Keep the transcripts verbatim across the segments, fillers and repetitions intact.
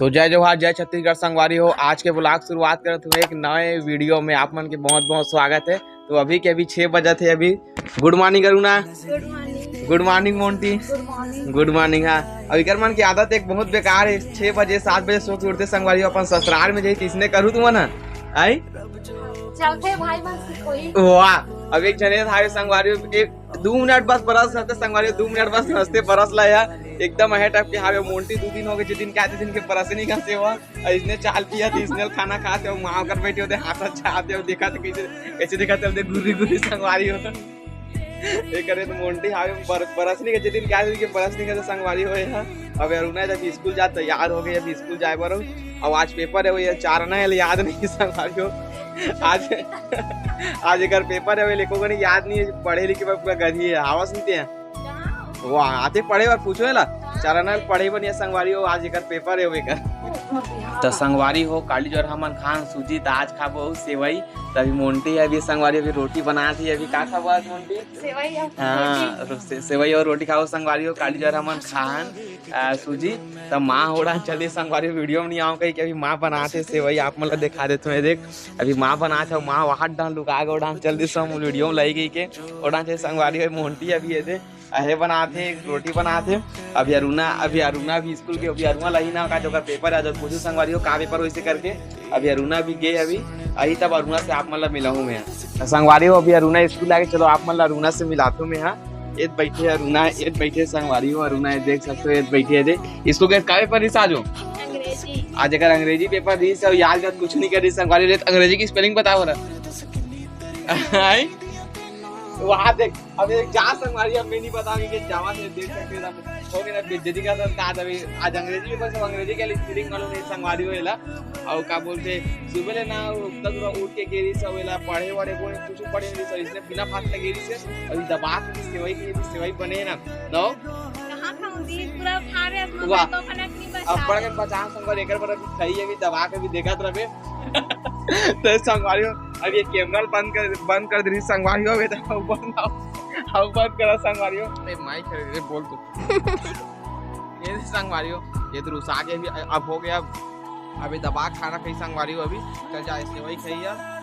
तो जय जोहार, जय छत्तीसगढ़ संगवारी हो। आज के vlog शुरुआत करत हुए एक नए video में आप मन के बहुत बहुत स्वागत है। तो अभी के अभी छः बजत है। अभी good morning Aruna. Good morning। Good morning Monty. Good morning। Good morning। हाँ, अब इकर मन की आदत एक बहुत बेकार है, छः बजे सात बजे सो के उठते संगवारी हो, अपन ससुराल में जाई तो इसने करू तुमन ह? आई चलते भाई मन से कोई। वाह, अब एक जने था संगवारी हो, एक दू मिनट बस बरस रहते संगवारी हो, दू मिनट बस हंसते बरस ला यार, एकदम अहे टाइप के हावे। मोंटी दू दिन हो गए, जिस दिन क्या, जिस दिन के बरस नहीं घसे हुआ। अउ इसने चाल पिया थे, इसने खाना खाते हो, माँ कर बैठे होते, हाथ अच्छा आते हो, देखा थे कैसे, कैसे देखा थे, घुरी घुरी संगवारी हो। ये करे तो मोंटी हावे बर-, बरस नहीं के, जिस दिन क्या दिन के बरस नहीं के तो संगवारी हो यहाँ। अब अरुणा जब स्कूल जा तैयार हो गई, अभी स्कूल जाए बर। अब आज पेपर है, वो ये चार आना है, याद नहीं संगवारी हो। आज, आज एकर पेपर है, वो लेको नहीं, याद नहीं है, पढ़े लिखे बर पूरा गधी है, हावस नहीं ते हैं। वो आते पढ़े बर पूछो है ला, चार आना पढ़े बर नहीं है संगवारी हो, आज एकर पेपर है, वो एकर। तो संगवारी हो, काली जोर हमन खान सूजी, त आज खाबो सेवई। तभी मोंटी अभी संगवारी अभी रोटी बनात ही, अभी का खाबो आज मोंटी? सेवई अउ हाँ, रोटी। रो-, से-, सेवई अउ रोटी खाबो संगवारी हो, काली जोर हमन खान, आ, सूजी। त माँ ओड़ा चली संगवारी video में नहीं आऊँ कहीं कि अभी माँ बनात हे सेवई, आप मन ला दिखा देते हैं। देख अभी माँ बनात हे, माँ वहाँ डांस लुका के ओड़ा चल दी सब video में लाई गई के ओड़ा से संगवारी हो। मोंटी अभी ये दे अहे बनात हे, रोटी बनात हे। अभी अरुणा, अभी अरुणा भी स्कूल के, अभी अरुणा ला ही ना का जो ओकर पेपर है, जब पूछू संगवारी हो का पेपर होइसे करके, अभी अरुणा भी गे अभी, अही तब अरुणा से आप मन ला मिलाहूँ मैं। त संगवारी हो, अभी अरुणा स्कूल आगे, चलो आप मन ला अरुणा से मिलाथू मैं। हाँ, एद बैठे अरुणा, एद बैठे संगवारी हो, अरुणा एद देख सकते हो, एद बैठे एदे। स्कूल के का पेपर रिहिस आज हो? अंग्रेजी। आज एकर अंग्रेजी पेपर रिहिस हे, याद याद कुछ नहीं कर रही संगवारी हो, अंग्रेजी की spelling बताओ ना। आई? वहाँ देख, अब एक जा संगवारी, अब मैं नहीं बताऊंगी कि जावा से देख सकते हो, हो गया ना बेइज्जती का तो का दबे। आज अंग्रेजी में बस अंग्रेजी के लिए spelling मालूम नहीं संगवारी हो एला। और का बोलते, सुबह ले ना उठता थोड़ा उठ के गेरी सब एला पढ़े वढ़े को कुछ पढ़े नहीं सब, इसने बिना फाट लगे रही से अभी दबा के सेवई के लिए सेवई बने ना। तो कहाँ खाऊं दी? पूरा खा रहे हैं, वाह। तो खाना नहीं बचा। अब पढ़ के बचा संगवारी, एकर पर अभी खाई अभी दबा के भी देखत रहे। तो संगवारी हो, अब ये कैमरा बंद कर, बंद कर दे रही संगवारी हो, बेटा, अब बंद, अब बंद करा संगवारी हो। अरे माइक है, अरे बोल तू। ये संगवारी हो, ये तो रुसा के भी अब हो गया, अभी दबा खाना खाई संगवारी हो, अभी चल जा, सेवई खाई यार।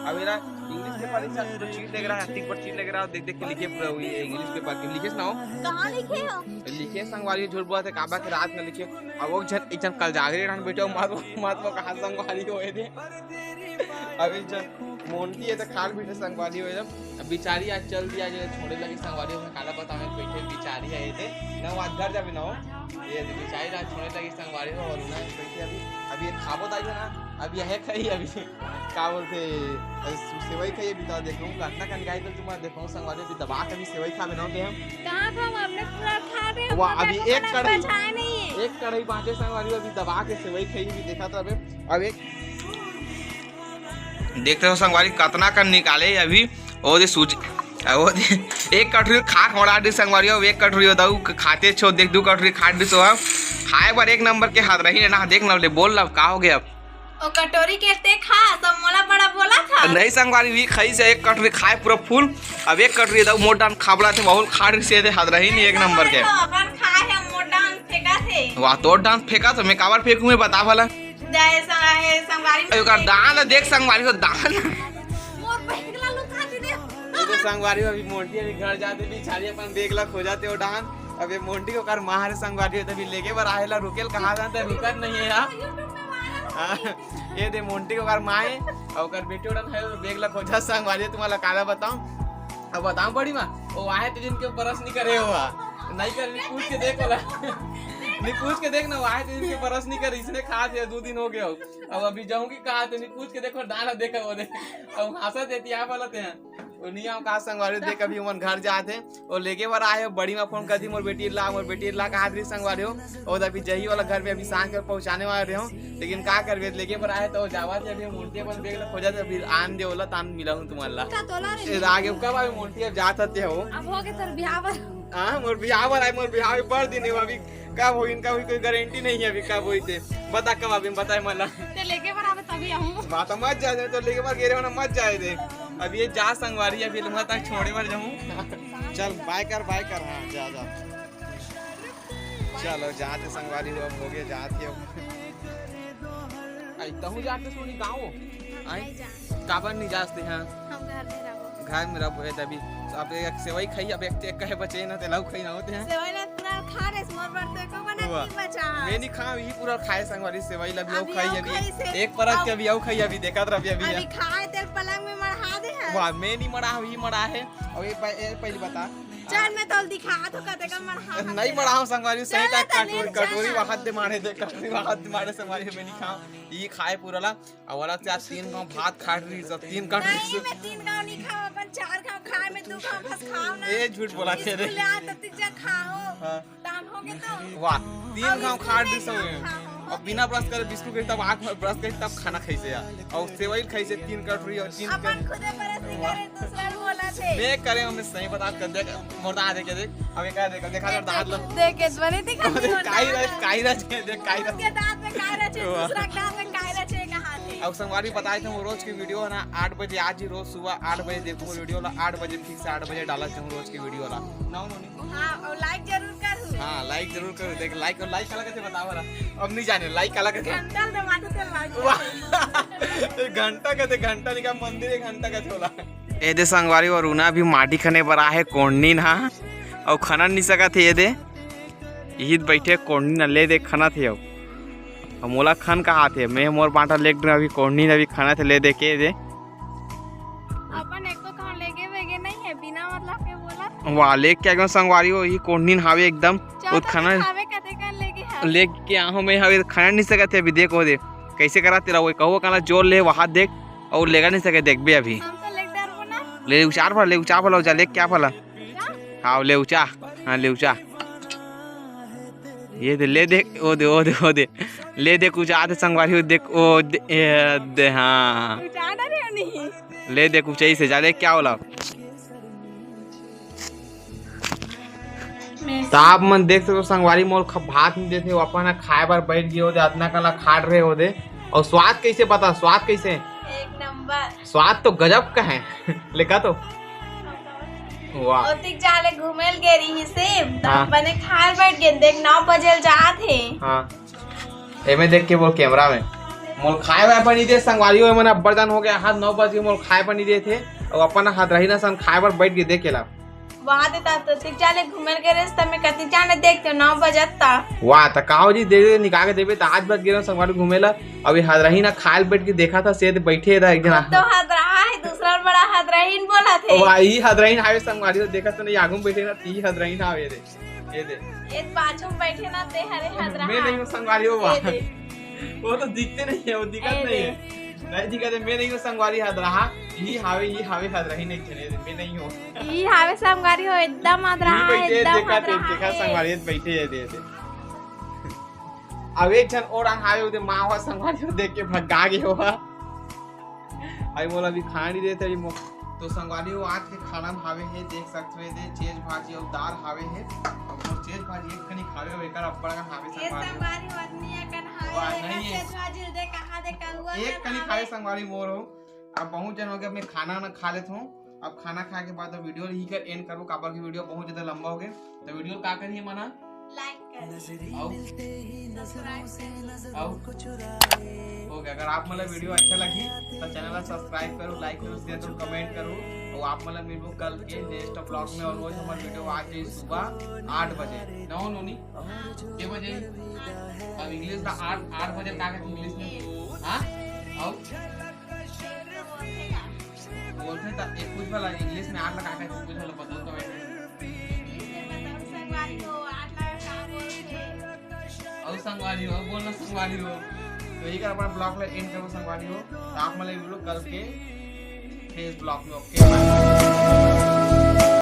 अभी ना इंग्लिश पेपर ही चल, तो चीट लग रहा है, ठीक पर चीट लग रहा है, देख देख के लिखे पूरा हुई है इंग्लिश पेपर के, लिखे ना हो। कहाँ लिखे हो? लिखे संगवारी हो, झूठ बोलत हे, काबा के रात में लिखे। अब वो जन, एक जन कल जागरे रहन बैठे हो, मात, मात वो कहाँ संगवारी हो, ये दे। अब एक जन मोंटी है तो खाल बैठे संगवारी हो एकदम। अब बिचारी आज चल दिया, जो छोड़े लगी संगवारी हो, काला बतावे बैठे बिचारी है ये दे। ना वो आज घर जाबे ना हो। ये दे बिचारी आज छोड़े लगी संगवारी हो और ना बैठे अभी, अभी ये खाबो ताई है ना, अभी यह खाई अभी। का बोलते, अरे सु-, सेवई खाई अभी तो देखो, काटना का निकाल कर तुम्हारा देखो संगवारी, अभी दबा के अभी सेवई खाबे ना होते हम। कहाँ खाओ, आपने पूरा खा रहे हो, वाह, अभी एक कढ़ाई, बचाए नहीं है। एक कढ़ाई बांचे संगवारी, अभी दबा के सेवई खाई, अभी देखा तो अबे, अब एक देखते हो संगवारी कतना कन निकाले अभी। ओ दे सूज, ओ दे, एक कटोरी खा के उड़ा दी संगवारी, अब एक कटोरी होता हूँ खाते छो, देख दू कटोरी खा दी सो हम। खाए बर एक नंबर के हाथ रही ना, देख ना ले, बोल ना का हो गया अब। ओ कटोरी के ते खा, सब मोला बड़ा बोला था। नहीं संगवारी, वी खाई से एक कटोरी खाए पूरा फुल, अब एक कटोरी दऊ मोट डान खाबड़ा थे, बहुत खा रही से दे हाथ रही नहीं एक नंबर के। अपन खाए है मोट डान फेंका थे। वाह, तोर डान फेंका तो मैं काबर फेंकू, मैं बता भला। जाए स-, ए, संगवारी अरे ओकर दान ला देख संगवारी हो, दान। मोर बैग ला लुका दे दे। ये तो संगवारी हो, अभी मोंटी अभी घर जाते बिचारी अपन बैग ला खो जाते हो डान। अब ये मोंटी को कर मार संगवारी हो, तभी लेके बर आए ला रुकेल कहा जाता है, रुकत नहीं है यार। YouTube में viral हाँ, ये दे मोंटी को कर माए, और कर बेटी उड़न है, तो बैग ला खो जा संगवारी हो, तुम्हारा काला बताऊं। अब बताऊं बड़ी माँ, वो आए तो जिनके ब्रश नहीं करे हुआ, नहीं कर, नहीं पूछ के देख वाला। नहीं पूछ के देख ना, वो आए तो जिनके ब्रश नहीं करे, इसने खा दिया, दो दिन हो गया हो। अब अभी जाऊंगी कहाँ तो नहीं पूछ के देखो, डाला देखा वो दे। अब हंसा देती यहाँ वाला ते हैं। वो नहीं आओ कहा संगवारी हो, देख अभी उमन घर जात हे। वो लेके बर आए हो, बड़ी माँ फोन कर दी, मोर बेटी ला, मोर बेटी ला कहा दी संगवारी हो। और अभी जही वाला घर में अभी सांझ कर पहुँचाने वाले हो। लेकिन का करबे, लेके बर आए तो जावा थे, अभी मूर्ति अपन देख लो, खोजा थे, अभी आन दे वाला तान मिला हूँ तुम्हारा ला। का तोला रे? ए, आगे कब आवे मूर्ति, अब जात हते हो। अब हो गए तोर बिहाव बर। हाँ, मोर बिहाव बर आए, मोर बिहाव बर दिन है, अभी कब होई, इनका भी कोई गारंटी नहीं है अभी कब होई ते। बता कब आबे, बताए मला। ते लेके बर आबे तभी आऊँ। बात मत जाए दे, तो लेके बर गेरे होना मत जाए दे। अब ये जा संगवारी, अभी लम्हा तक छोड़े बर जाऊँ। चल, बाय कर, बाय कर, हाँ, जा, जा। चलो, जाते संगवारी हो, अब हो गया, जाते हो। आई, तहूँ जाते सोनी गाँव? आई? नहीं जान। काबर नहीं जाते हैं? हम घर में रहो। घर में रहो, ए, तभी। अब एक सेवई खाई, अब एक, एक कहे बचे ना, ते लऊ खाई ना होते हैं। सेवई ला पूरा खा रे, मोर बर तो एको बना वाह। नहीं बचा। मैं नहीं खाऊँ, यही पूरा खाए संगवारी, सेवई ला भी अभी खाई, अभी। एक परत के अभी अऊ खाई, अभी देखत रह, अभी, अभी। अभी खाए तेल पलंग में मढ़ा दे है। वाह, मैं नहीं मढ़ा, यही मढ़ा है। अब ये प-, ये पहली बता। चल, मैं तोल दिखा तो कते का मढ़ा नहीं मढ़ा हूँ संगवारी, सही चल, तक चल, कटोरी, चल। कटोरी वहां दे मारे दे, कटोरी वहां दे मारे संगवारी, मैं नहीं खाऊँ। ये खाए पूरा ला। अब वाला से आज तीन घाव भात खा रही, सब तीन घाव नहीं, मैं तीन घाव नहीं खाऊँ, अपन चार घाव खाए, मैं दो घाव बस खाऊँ ना। ए, झूठ बोला थे रे। स्कूल आ तो तीजा खाओ। हाँ। दाम हो गए तो। वाह, तीन घाव खा रही सब। हाँ, हाँ, हाँ। अब बिना ब्रश करे बिस्कुट खाई, तब आँख में ब्रश खाई, तब खाना खाई से यार। और सेवई खाई से तीन कटोरी और तीन अपन खुदे ब्रश नहीं करे, दूसरा बोला थे। मैं करे, हमें सही बता कर देख, मोटा आ देख, देख, अब एक आ देख, देखा तो दांत लो। देख, देख, बने दिखा अरे, काई रह, काई रह, देख, काई रह। उसके दांत में काई रह, वाह। दूसरा दांत में काई रह, कहाँ थे? अब संगवारी बताए थे, वो रोज की वीडियो है ना, आठ बजे, आज ही रोज सुबह आठ बजे देखो वीडियो ला, आठ बजे, ठीक से आठ बजे डाला थे रोज की वीडियो ला। ना, उन्होंने हाँ, और like जरूर करू। हाँ, like जरूर करू। देख, like और like काला कैसे बताओ रहा? अब नहीं जाने like काला कैसे। घंटा दबा दो तो like। वाह। घंटा कहते, घंटा निकाल मंदिर, एक घंटा का झोला। ए दे संगवारी, और उना भी माटी खने बर आहे, कोड़नी ना, और खनन नहीं सकत हे। ए दे, यही बैठे कोड़नी ना, ले दे खनत हे। अब मोला खन कहा थे, मैं मोर बांटा लेक अभी कोड़नी ना, अभी खनत हे, ले दे के दे। अपन एको कहाँ लेगे वेगे नहीं है, बिना मतलब के बोला। वाह, लेके आ गए संगवारी हो, ये कोहनीन हावे एकदम। चल, उत तो खाना खावे कते कर लेगे है। लेके आ हूँ मैं, हवे खाना नहीं सकत है अभी। देखो दे कैसे करा तेरा, वो कहो काला जोर ले वहां देख, और लेगा नहीं सके, देखबे अभी। हम तो लेके डरबो ना। ले उचार फला, ले उचार फला, उचार ले क्या फला? क्या? हाँ, ले उचा, हाँ, ले उचा। ये दे, ले दे, ओ दे, ओ दे, ओ दे। ले दे, कुछ आते संगवारी हो, देख, ओ दे, ए, दे, हाँ। कुछ आना रे नहीं। ले दे, कुछ ऐसे जा ले, क्या होला? मैं तो आप मन देख सकते हो, संगवारी मोल ख-, भात नहीं देते, वो अपन ह खाए बर बैठ गए हो दे, अतना कला खाट रहे हो दे। और स्वाद कैसे, बता, स्वाद कैसे? एक नंबर। स्वाद तो गजब का है। लेका तो। वाह। ओतिक जाले घूमेल गे रही से, तो हाँ। बने खाए बैठ गए, देख नौ बजे जात हे। हाँ। एमे देख के बोल कैमरा में। मोल खाए वाए पानी दे संगवारी हो, मन अब्बड़ जान हो गया, हाथ नौ बज के मोल खाए पानी दे थे, और अपन हाथ रही ना सन खाए बर बैठ के देख के ला। वाह, देता तो ठीक जाले घूमेल गे रहे, तब मैं कति जाने देखते नौ बजत ता। वाह, त काहो जी, दे दे, निकाल के देबे, त आज बज गे रहे संगवारी घूमे ला। अभी हदरही ना खाए बैठ के देखा था, सेद बैठे रहा एक जना। तो हदरहा है, दूसरा बड़ा हदरहीन बोला थे। वाह, ई हदरहीन हावे संगवारी, तो देखा तो नहीं, आगू में बैठे ना, ती हदरहीन हावे रे। ये दे। ये पाछू में बैठे ना, ते हरे हदरहा। मैं नहीं हूँ संगवारी, वो ये वाह। दे। वो तो दिखते नहीं है, वो दिखत ए नहीं दे। है। नहीं दिखत है, मैं नहीं हूँ संगवारी हदरहा। यही हावे, यही हावे हदरहीन एक जने, मैं नहीं हूँ। यही हावे संगवारी हो, एकदम हदरहा, यही बैठे एकदम देखा, हदरहा देखा है। संगवारी बैठे है, दे, दे। अब एक झन और हावे, उदे माँ हो संगवारी हो, देख के भगा गए हो। अभी मोला अभी खाना नहीं देते, अभी मो-, तो संगवारी हो, आज के खाना में हावे हे, देख सकते हो, दे चेज भाजी और दाल हावे हे। और चेज भाजी एक कनी खावे हो, एकर अब्बड़ कन हावे ये संगवारी हो। संगवारी हो, आदमी या कन हावे, वाह, एकर नहीं है। चेज भाजी दे कहाँ दे कहुआ एक कन कनी हावे। खावे संगवारी मोर हो। अब बहुत जन हो गए, अब मैं खाना ना खा लेता हूँ। अब खाना खाए के बाद अब वीडियो यही कर एंड करबो, काबर की वीडियो बहुत ज्यादा लंबा हो गए। तो वीडियो का करिए मना? लाइक कर। आओ। सब्सक्राइब कर। आओ। ओके, अगर आप मतलब वीडियो अच्छा लगी तो चैनल ला सब्सक्राइब करो, लाइक करो, शेयर करो, कमेंट करो। और आप मतलब मिलबो कल के नेक्स्ट व्लॉग में। और रोज हमारे वीडियो आ जाए सुबह आठ बजे। नौ नोनी? के बजे? अब इंग्लिश का आठ, आठ बजे का कहते इंग्लिश में? हाँ? आओ। बोलते तो एक कुछ वाला इंग्लिश में आठ लगा के कुछ वाला बदल तो बैठे। इंग्लिश में बताओ संगवारी हो, आठ लगा का बोलते? और संगवारी हो, बोलना संगवारी हो। तो यही कर अपना ब्लॉग ला एंड करो संगवारी हो। तो आप मतलब वीडियो कल के फेस ब्लॉग में, ओके, बाय।